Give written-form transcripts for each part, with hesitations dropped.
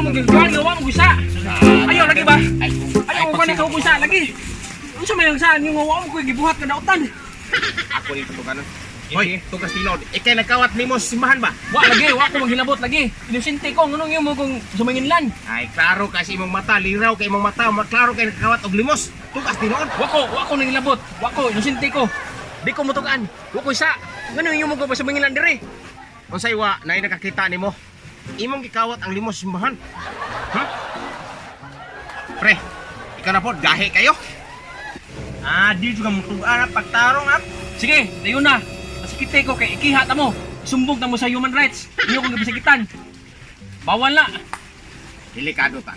mo gigwan nga wa mo gusa. Ayaw lagi ba? Ayaw ko na ka gusa lagi. Unsa may ang saan yung wa mo ko gibuhat nga dautan. Ako ni tuganon. Hoy, tugas tinuod. Ikay nagkawat nimo sa simbahan ba? Wa lagi, wa ko maghilabot lagi. Inosente ko nganong imo kung sumanginlan. Ay, klaro kasi imong mata, liraw kay imong mata, klaro kay nagkawat og limos. Tugas tinuod. Wa ko nanghilabot. Wa ko inosente ko. Di ko mutugan. Wa ko isa. Nganong imo ko sumanginlan diri? Unsay wa nay nakakita nimo? Imong gikawat ang limos sa simbahan. Ha? Pre, ikaw na po, gahi kayo. Ah, di juga mo tugaan pagtarong at. Sige, dayon na. Masakite ko kay ikiha ta mo. Sumbong ta mo sa human rights. Inyo kong gibisakitan. Bawal na. Delikado tan.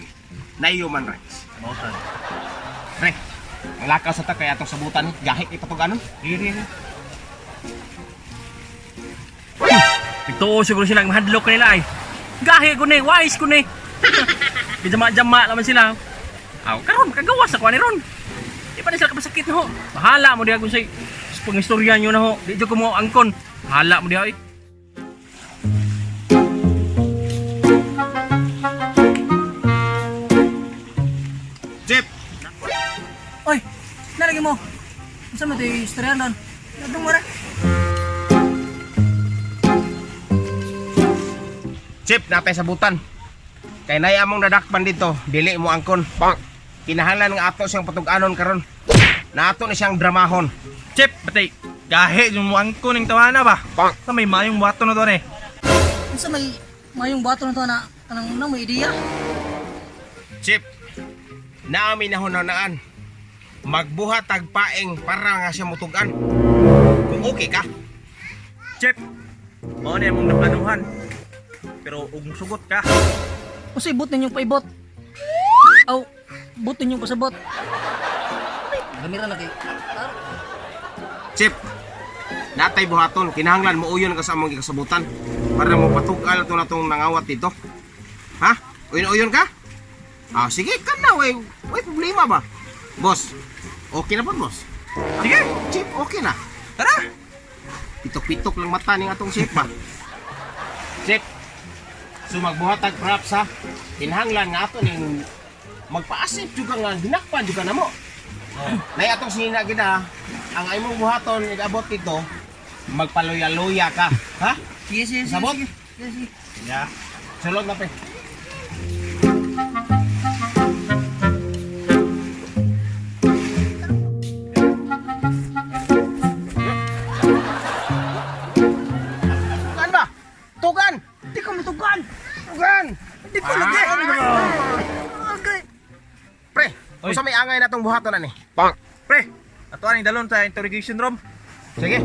Na human rights. Mautan. Pre, ang lakaw sa ta kay atong sabutan, gahi kay patuganon. Diri. Nagtuo siguro sila, mahadlok nila ay. Gahi ko ni, wise ko ni. Bijama-jama naman sila. Aw, karon makagawas ako ani ron. Di pa na sila kapasakit na ho. Bahala mo diha kung say pangistorya nyo na ho. Di jud ko mo angkon. Bahala mo diha eh. Jeep, Oy, nalagi mo. Unsa man to'y istorya nun? Nadong mo ra. Chip, natay sabutan. Kay nay among nadakpan dito, dili mo angkon. Bang. Kinahanglan nga ato siyang patug-anon karon. Nato ni siyang dramahon. Chip, batay. Gahi yung mo angko ning tawana ba? Bang. Sa may mayong buhaton na doon eh. Unsa may mayong bato na to na kanang na may ideya? Chip, naami na hunanaan. Magbuhat tag paing para nga siya mutugan. Kung okay ka, Chip, mao na imong naplanuhan. Pero ug sugot ka. Unsay bot ninyong paibot? Aw, bot ninyong pasabot. Ay, gamira na kay. Klaro. Chip, natay buhaton, kinahanglan mo uyon ka sa among gikasabutan para mo patugal ato na tong nangawat dito. Ha? Uyon-uyon ka? Ah, sige, ka na, way, way problema ba? Boss, okay na po, boss? Sige, Chip, okay na. tara. Pitok-pitok lang mata ning atong chip ba. Chip, so magbuhat tag props ha. Kinahanglan nga ato ning magpaasip juga nga hinakpan juga namo. Oh. Nay atong sinina gid ha. Ang imong buhaton igabot dito, magpaluya-luya ka, ha? Sige, sige, sige. Sabot? Sige, sige, sige. Yeah. Sulod na pre. Tugan ba? Tugan! Di ko mutugan. Tugan! Di ko lagi. Okay. Pre, Oy. unsa may angay na tong buhaton ani? Pang. Pre, ato aning dalon sa interrogation room. Sige.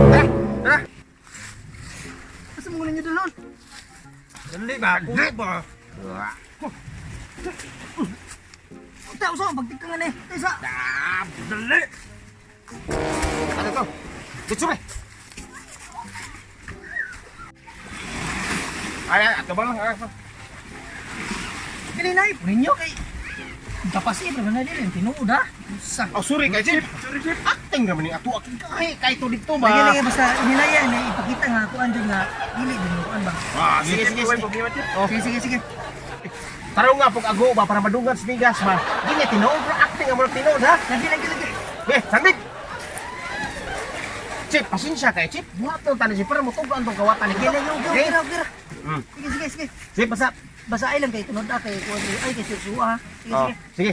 Tara. Tara. Asa mo ninyo dalon? Dali ba? Kulo ba? Unta usa pagtik ka nga ni. Isa. Dali. Ano to? Dito pre. Ay, ay, ato ba lang? Ay, ato. Kini nay ninyo kay Kapasi pero na dili tinuod ha. Usa. Oh, sorry kay Chip. Sorry, Chip. Acting naman ni ato aking kahi kay to dito ba. Lagi lagi basta inilaya ni ipakita nga kuan jud nga dili jud mo kuan ba. Ah, sige, sige, Way sige. problema, Chip. Oh. Sige sige sige. Taro nga pag ago ba para madungan sa bigas ba. Di nga tinuod bro, acting ang mga tinuod ha. Lagi lagi lagi. Eh, sandig. Chip, pasensya kay Chip. Buhat nang tanin si para mo tugan tong kawatan ni Lagi lagi okay okay ra, okay ra. Sige sige sige. Chip, Basta basta ay lang kay tunod ah kay kuan ay kay suwa ha. Sige Oh, sige. sige.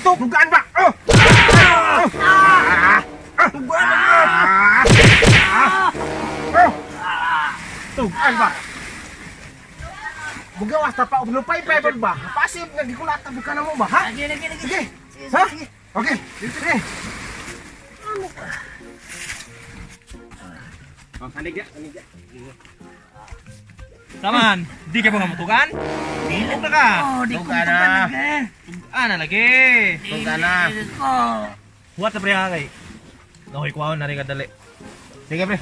Tugan ba? Oh! Ah! Ah! Tugan ba? Ah! Oh! Tugan ba? Bugawas ta pa og lupay-pay ba? Pasip nga gikulata buka na mo ba ha? Lagi lagi lagi. Sige. Sige Ha? sige. Okay. Sige. Oh, sandig ya, sandig ya. Taman, di ka ba nga mutugan? Dili na ka. Oh, di ko Tugan mutugan na. lagi. Tugan na lagi. Tugan na. Dili ko. Huwat na pre ha kay. Nahoy kuhaon na rin ka dali. Sige, pre.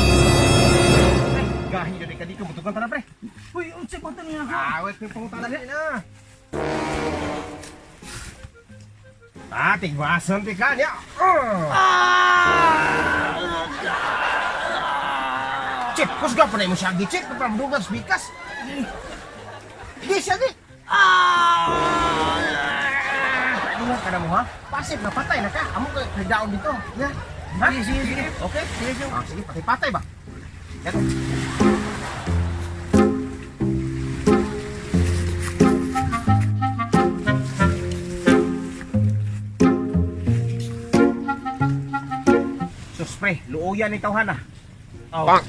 Pre, gahi yun ka dito. Mutugan ta na, pre. Uy, unsay ko niya ako? Ah, wait, may pangutana na. Ah, tigwason ti ka niya. Chip, kusga pa na mo siya. Chip, para madugang sa bikas. Di siya di. Ah! Duha ka na mo ha? Pasip na patay na ka. Amo ka nagdaon dito. Ya. Ha? Sige, sige, sige. Okay, sige, sige. Ah, sige, patay-patay ba? Yan. Sus, pre, luoyan ni tawhana. Oh.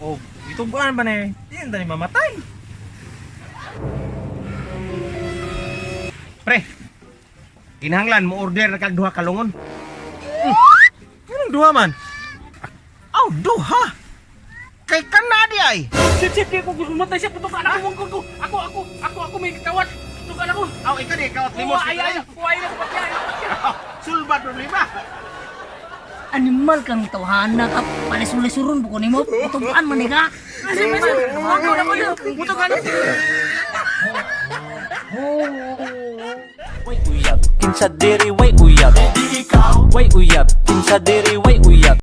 Oh, gituguan ba ni? Di na ni mamatay. Pre, kinahanglan mo order na kag duha kalungon. Anong duha man? Aw, duha. Kay kanadi ay. Chip, chip, di ko gusto matay siya. Putukan ako, mong ko. Ako, ako, ako, ako, may kawat. Putukan ako. Aw, ikaw di ikaw at limos. Ay, ay, ay, ay, ako patya, ay, ako patya. Sulbad problema. Animal kang tawhana ka. Palisur-lisuron buko nimo. Tubuan man ni ka. Ako na ko Putukan ako. Way uyab, kinsa diri way uyab. Way uyab, kinsa diri way uyab.